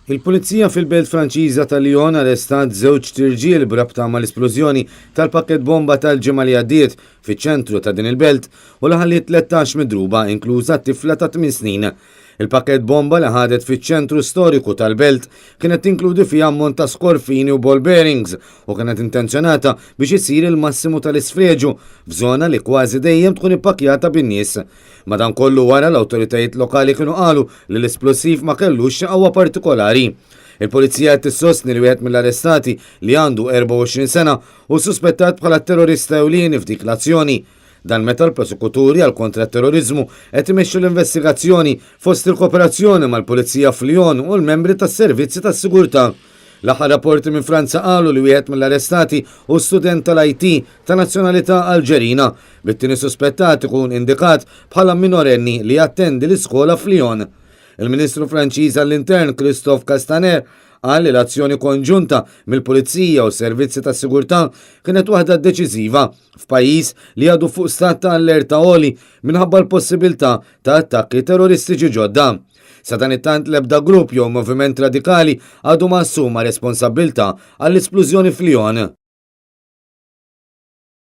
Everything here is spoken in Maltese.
Il-Pulizija fil-belt Franċiża ta' Lyon arrestat żewġt irġiel b'rabta mal-isplużjoni tal-pakkett bomba tal-ġimgħa li għaddiet fiċ-ċentru ta' din il-belt u li ħalliet 13 midruba inkluża tifla ta' 8 snin. Il-pakkett bomba li ħadet fiċ-ċentru storiku tal-belt kienet tinkludi fiha ammont ta' skorfini u ball bearings u kienet intenzjonata biex isir il-massimu tal-isfreġu f'żona li kważi dejjem tkun ippakkjata bin-nies. Madankollu wara l-awtoritajiet lokali kienu qalu li l-isplussiv ma kellux xi qawwa partikolari. Il-Pulizija qed issostni li wieħed mill-arrestati li għandu 24 sena hu suspettat bħala t-terrorista ewlieni f'dik l-azzjoni. Dan meta l-prosekuturi għal kontra t-terroriżmu qed imexxu l-investigazzjoni fost il-kooperazzjoni mal-Pulizija f'Lyon u l-membri tas-servizzi tas-sigurtà. L-aħħar rapporti minn Franza qalu li wieħed mill-arrestati hu student tal-IT ta' nazzjonalità Alġerina, bit-tieni suspettat ikun indikat bħala minorenni li jattendi l-iskola f'Lyon. Il-Ministru Franċiż għall-Intern Christophe Castaner qal li l-azzjoni konġunta mill-Pulizija u s-servizzi tas-sigurtà kienet waħda deċiżiva f'pajjiż li għadu fuq stat ta' allerta għoli minħabba l-possibilità ta' attakki terroristiċi ġodda. Sadanittant l-ebda grupp jew moviment radikali għadu ma assuma responsabbiltà għall-isplużjoni f'Lyon.